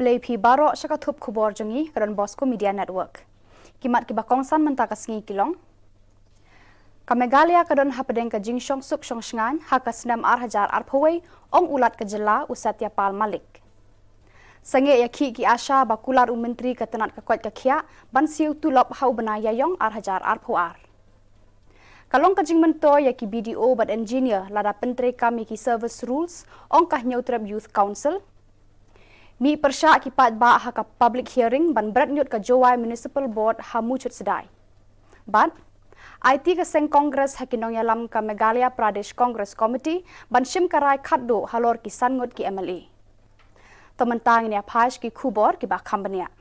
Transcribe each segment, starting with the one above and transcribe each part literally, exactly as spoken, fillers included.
Lei phi baroh sha ka thup khubor jong ngi ka Don Bosco Media Network. Ki mat kiba kongsan mynta ka sngi ki long: Ka Meghalaya ka don hapdeng ka jingshongsuk shongshngaiñ ha ka snem ar hajar arphew wei, ong u Lat ka jylla u Satya Pal Malik. Sangeh ïakhih ki ASHA ba kular u Myntri ka tnat ka koit ka khiah ban siew tulop ha u bnai Ïaïong ar hajar arphew ar. Ka long ka jingmyntoi ïa ki BDO bad engineer lada pyntreikam ïa ki service rules, ong ka Hynñiewtrep Youth Council. Mih pyrshah ki paidbah ha ka public hearing ban bret ñiut ka Jowai Municipal Board ha Muchut Sdai. Bad aiti ka seng Congress ha ki nongïalam ka Meghalaya Pradesh Congress Committee ban shim karai khatduh halor ki san ngut ki MLA. To mynta ngin ïa phai sha ki khubor kiba kham bniah.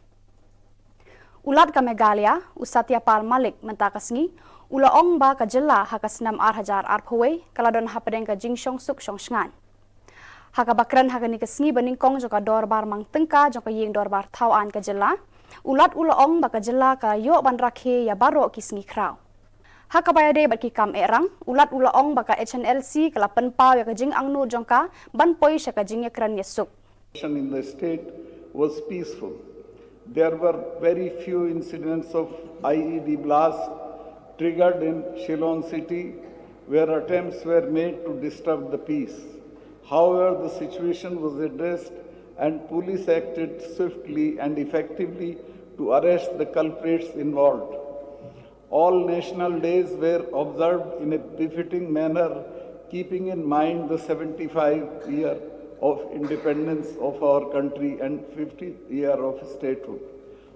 U Lat ka Meghalaya u Satya Pal Malik mynta ka sngi u la ong ba ka jylla ha ka snem ar hajar arphew wei ka la don hapdeng ka jingshongsuk shongshngaiñ. Ha kaba kren ha kane ka sngi ba nyngkong jong ka dorbar mang tyngka jong ka ïing dorbar thaw aiñ ka jylla, u Lat u la ong ba ka jylla ka ïoh ban rakhe ïa baroh ki sngi khraw. Ha kaba ïadei bad ki kam eh rang, u Lat u la ong ba ka HNLC ka la pynpaw ïa ka jingangnud jong ka ban poi sha ka jingïakren ïasuk. In the state was peaceful. There were very few incidents of IED blast triggered in Shillong city where attempts were made to disturb the peace. However, the situation was addressed and police acted swiftly and effectively to arrest the culprits involved. All national days were observed in a befitting manner, keeping in mind the seventy-five year of independence of our country and fiftieth year of statehood.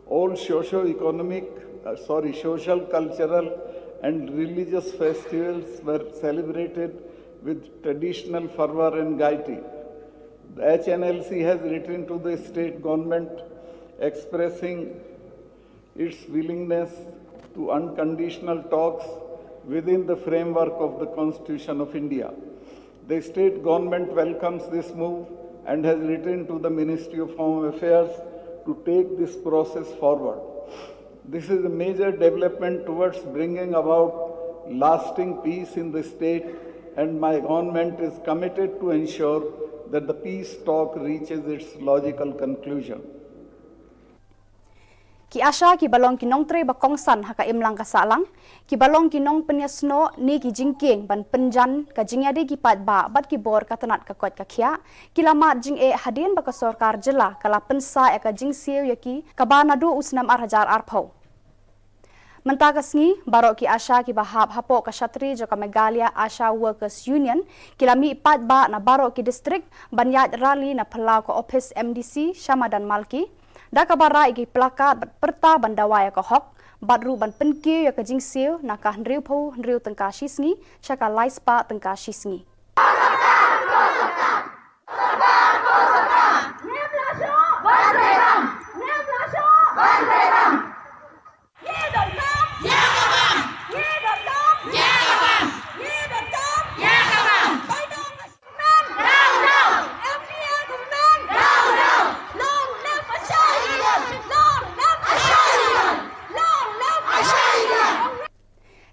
All socio-economic, uh, sorry, social, cultural, and religious festivals were celebrated with traditional fervor and gaiety. The HNLC has written to the state government expressing its willingness to unconditional talks within the framework of the Constitution of India. The state government welcomes this move and has written to the Ministry of Home Affairs to take this process forward. This is a major development towards bringing about lasting peace in the state, and my government is committed to ensure that the peace talk reaches its logical conclusion. Ki ASHA kiba long ki nongtrei ba kongsan ha ka imlang ka sahlang, kiba long ki nongpynïasnoh ne ki jingkieng ban pynjan ka jingïadei ki paidbah bad ki bor ka tnat ka koit ka khiah, ki la mad jingeh hadien ba ka sorkar jylla ka la pynsah ïa ka jingsiew ïa ki kaba naduh u snem ar hajar arphew. Mynta ka sngi, baroh ki ASHA kiba hap hapoh ka shatri jong ka Meghalaya ASHA Workers Union ki la mih paidbah na baroh ki distrik ban ïaid rally na phyllaw ka ophis MDC sha Madan Malki, da kaba rah ïa ki plakat bad pyrta ban dawa ïa ka hok bad ruh ban pynkiew ïa ka jingsiew na ka hynriewphew hynriew tyngka shi sngi sha ka laispah tyngka shi sngi.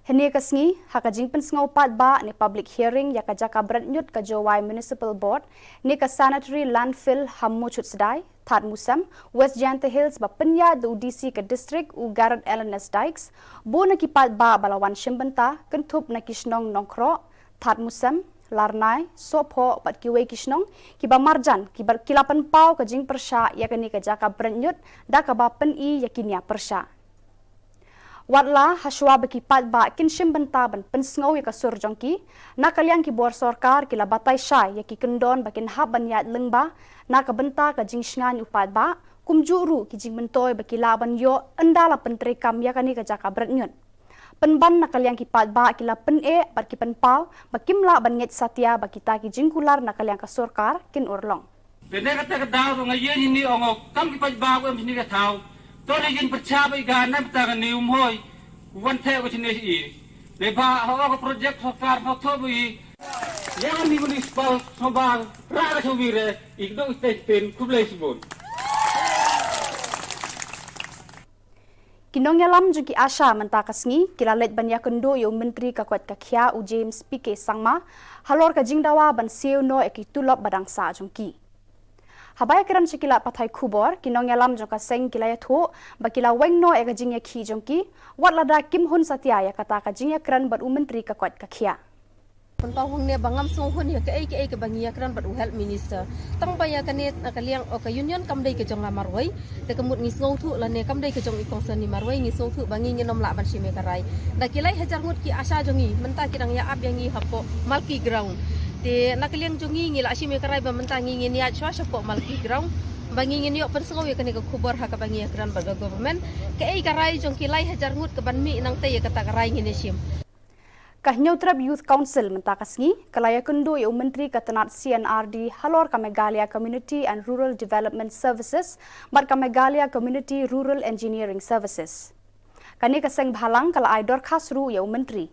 Hynne ka sngi, ha ka jingpynsngew paidbah ne public hearing ïa ka jaka bret ñiut ka Jowai Municipal Board ne ka Sanitary Landfill ha Muchut Sdai, Thadmusem, West Jaintia Hills ba pynïaid da u DC ka distrik u Garod Alan S Dykes, bun na ki paidbah ba la wan shim bynta kynthup na ki shnong Nongkhroh, Thadmusem, Larnai, Sohphoh bad kiwei ki shnong kiba marjan kiba ki la pynpaw ka jingpyrshah ïa kane ka jaka bret ñiut da kaba pyni ïa ki nia pyrshah. Watla hashwa ba ki paidbah kin shim bynta ban pynsngew ïa ka sur jong ki, na ka liang ki bor sorkar ki la batai shai ïa ki kyndon ba kin hap ban ïaid lyngba na ka bynta ka jingshngaiñ u paidbah, kumjuh ruh ki jingmyntoi ba ki lah ban ïoh ynda la pyntreikam ïa kane ka jaka bret ñiut. Pynban na ka liang ki paidbah ki la pyneh bad ki pynpaw ba kim lah ban ngeit satia ba kita ki jingkular na ka liang ka sorkar kin urlong. Te ne kata ka daw nga ïa ni ong kam ki paidbah em ni ka thaw. To ni jin pyrchah ba i ga na bta ka ni um hoi. Wan the ko chine i. Ne ba ho ko project ho kar ho tho bu i. Ïa ni municipal ho ba ra ka chobi re. Ik do i te pin khublei sibon. Ki nongïalam jong ki ASHA mynta ka sngi ki la leit ban ïakynduh ïa u Myntri ka koit ka khiah u James P K Sangma halor ka jingdawa ban siew noh ïa ki tulop ba dang sah jong ki. Haba ïakren sha ki lad pathai khubor, ki nongïalam jong ka seng ki la ïathuh ba ki la weng noh ïa ka jingïakhih jong ki, wat lada kim hun satia ïa kata ka jingïakren bad u Myntri ka koit ka khiah. Pynpaw hangne ba ngam sngewhun ïa kaei kaei kaba ngi ïakren bad u Health Minister. Tang ba ïa kane na ka liang o ka union kam dei ka jong nga marwei. Te ka mut ngi sngewthuh lane kam dei ka jong i kongsan ni marwei, ngi sngewthuh ba ngi ngin ym lah ban shim ïa ka rai. Da ki lai hajar ngut ki ASHA jong ngi mynta ki dang ïa ap ïa ngi hapoh Malki ground. Te na ka liang jong ngi ngi la shim ïa ka rai ba mynta ngi ngin ïa shwa shapoh Malki ground. Ba ngi ngin ïoh pynsngew ïa kane ka khubor ha kaba ngi ïakren bad ka government. Kaei ka rai jong ki lai hajar ngut kaban mih nangta ïa kata ka rai ngin ïa shim. Ka Hynñiewtrep Youth Council mynta ka sngi ka la ïakynduh ïa u Myntri ka tnat C and R D halor ka Meghalaya Community and Rural Development Services bad ka Meghalaya Community Rural Engineering Services. Kane ka seng bhalang ka la ai dorkhas ruh ïa u Myntri.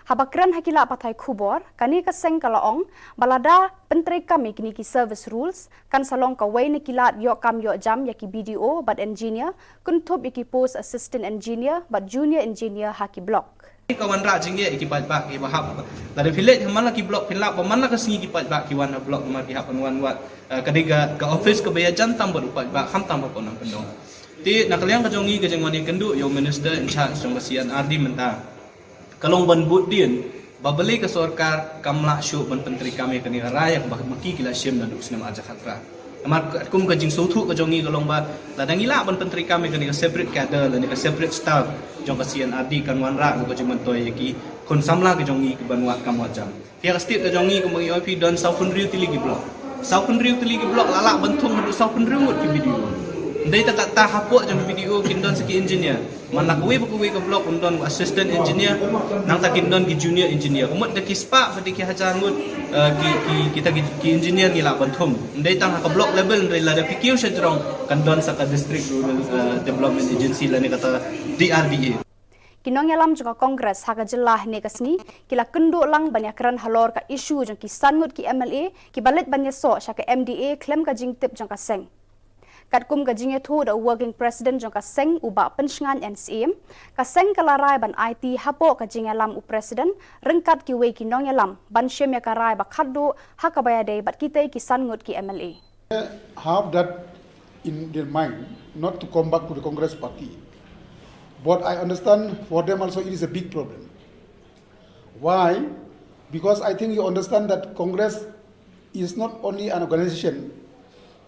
Haba kren ha ki lad pathai khubor, kane ka seng ka la ong ba lada pyntreikam ïa kine ki service rules, kan sa long kawei na ki lad ïoh kam ïoh jam ïa ki B D O bad engineer, kynthup ïa ki post assistant engineer bad junior engineer ha ki block. Ka wanrah jingeh ïa ki paidbah kiba hap. Lada phi leit ha man la ki block phin lap ba man la ka sngi ki paidbah ki wan ha block namar ki hap ban wan wad, eh, ka dei ka, ka office kaba ïajan tam bad u paidbah khamtam hapoh nongkyndong. Te na ka liang ka jong ngi ka jingwan ïakynduh ïa u minister in charge jong ka C and R D mynta ka long ban bud dien ba balei ka sorkar kam lah shuh ban pyntreikam ïa kane ka rai ïa kaba ma ki ki la shim naduh u snem ar hajar khatphra. Namar katkum ka jingsngewthuh ka jong ngi ka long ba lada ngi lah ban pyntreikam ïa kane ka separate cadre lane ka separate staff jong ka C and R D kan wanrah ruh ka jingmyntoi ïa ki khun samla ka jong ngi kiban wad kam wad jam. Phi ïa ka state ka jong ngi kumba ngi ong phi don saw phew hynriew tylli ki block. Saw phew hynriew tylli ki block la lah ban thung haduh saw phew hynriew ngut ki B D O. Ndei ta kata hapoh jong ki B D O kin don sa ki engineer. Man la kawei ba kawei ka block un don assistant engineer, nangta kin don ki junior engineer. Ka mut da ki spah bad da ki hajar ngut, eh, ki, ki, kita ki, ki engineer ngi lah ban thung. Ndei tang ha ka block level, ndei lada phi kiew sha jrong kan don sa ka District Rural, eh, Development Agency lane kata D R D A. Ki nongïalam jong ka Congress ha ka jylla hynne ka sngi ki la kynduh lang ban ïakren halor ka issue jong ki san ngut ki M L A kiba leit ban ïasoh sha ka M D A khlem ka jingtip jong ka seng. Katkum ka jingïathuh da u working president jong ka seng u Bah Pynshngaiñ N Syiem, ka seng ka la rai ban aiti hapoh ka jingïalam u president ryngkat kiwei ki nongïalam ban shim ïa ka rai ba khatduh ha kaba ïadei bad kitei ki san ngut ki M L A. Have that in their mind not to come back to the Congress party. But I understand for them also it is a big problem. Why? Because I think you understand that Congress is not only an organization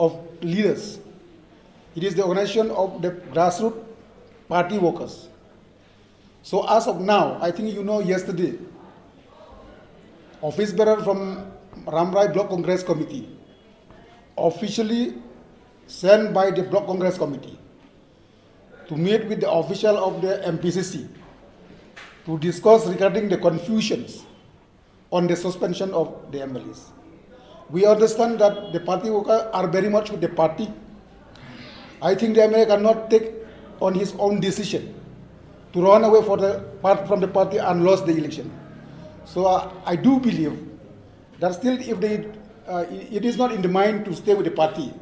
of leaders, it is the organization of the grassroots party workers. So as of now, I think you know yesterday, office bearer from Rambrai Block Congress Committee officially sent by the Block Congress Committee to meet with the official of the M P C C to discuss regarding the confusions on the suspension of the M L As. We understand that the party workers are very much with the party. I think the M L A cannot take on his own decision to run away for the part from the party and lost the election. So uh, I do believe that still if they, uh, it is not in the mind to stay with the party,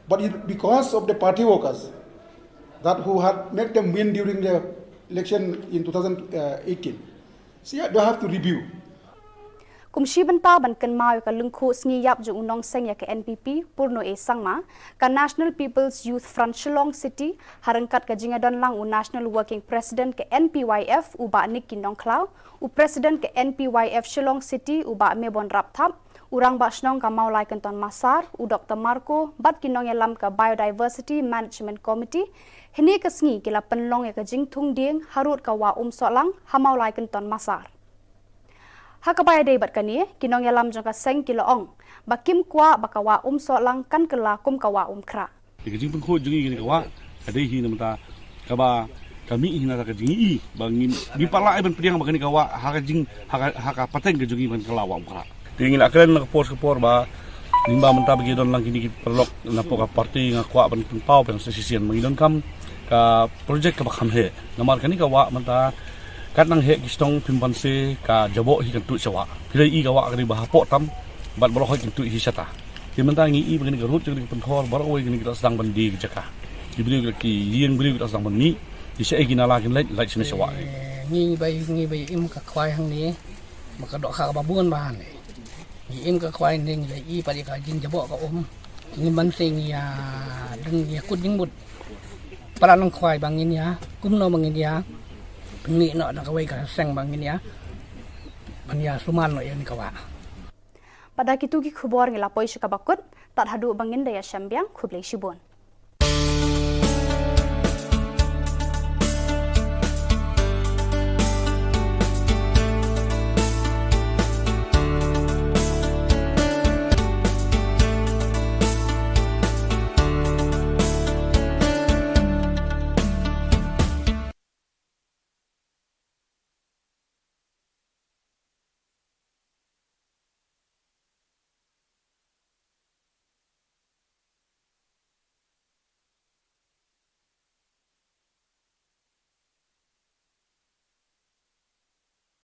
but it, because of the party workers that who had made them win during the election in two thousand eighteen, so yeah, they have to review. Kum shi bynta ban kynmaw ïa ka lyngkhuh sngi ïap jong u nongseng ïa ka N P P, Purno A Sangma, ka National People's Youth Front Shillong City, ha ryngkat ka jingïadon lang u National Working President ka N P Y F, u Bah Nicky Nongkhlaw, u President ka N P Y F Shillong City, u Bah Mebon Rapthap, u Rangbah Shnong ka Mawlai Kynton Massar, u Doktor Marco, bad ki nongïalam ka Biodiversity Management Committee, hynne ka sngi ki la pynlong ïa ka jingthung dieng harud ka wah Umsohlang, ha Mawlai Kynton Massar. Ha kaba ïadei bad kane, ki nongïalam jong ka seng ki la ong ba kim kwah ba ka wah Umsohlang kan kylla kum ka wah Umkhrah. Ïa ka jingpynkhuid jong ngi kane ka wah ka dei hi na bynta kaba ka mih hi na ka jingïohi ba ngim, ngim pat lah ban pdiang ba kane ka wah ha ka jing, ha ka, ha ka pateng ka jong ngi ban kylla wah Umkhrah. Te ngi la kren na ka por ka por ba lyngba mynta ba ki don lang kine ki paralok na poh ka party nga kwah ban pynpaw ban sa shisien ba ngi donkam ka project kaba kham heh. Namar kane ka wah mynta kat nang heh ki shnong phim banse ka jaboh hi kan tuid sha wah. Phi la i ka wah ka dei ba hapoh tam bad ba la hoi kan tuid hi shata. Te mynta ngi i ba kane ka road jong kane ka pynthor baroh kawei kane ka la sdang ban die ka jaka. Ki briew ki ïing briew ki la sdang ban mih. Ki shaei ki nala kin leit leit shane sha wah. Ngi bai ngi bai im ka khwai hangne. Ma ka dohkha kaba bun ba hangne. Ngi im ka khwai ne ngi la i pat ïa ka jingjaboh ka um. Ngi ban sing ïa dang ïa kut jingmut. Para nang khwai bang ngin ïa kumno bang ngin ïa ni no da kawai ka seng bang ngin ïa ban ïa suman no ïa ni kawa. Pada kitu ki khubor ngi la poi sha kaba kut. Tad haduh bang ngin da ïa shem biang, khublei shibun.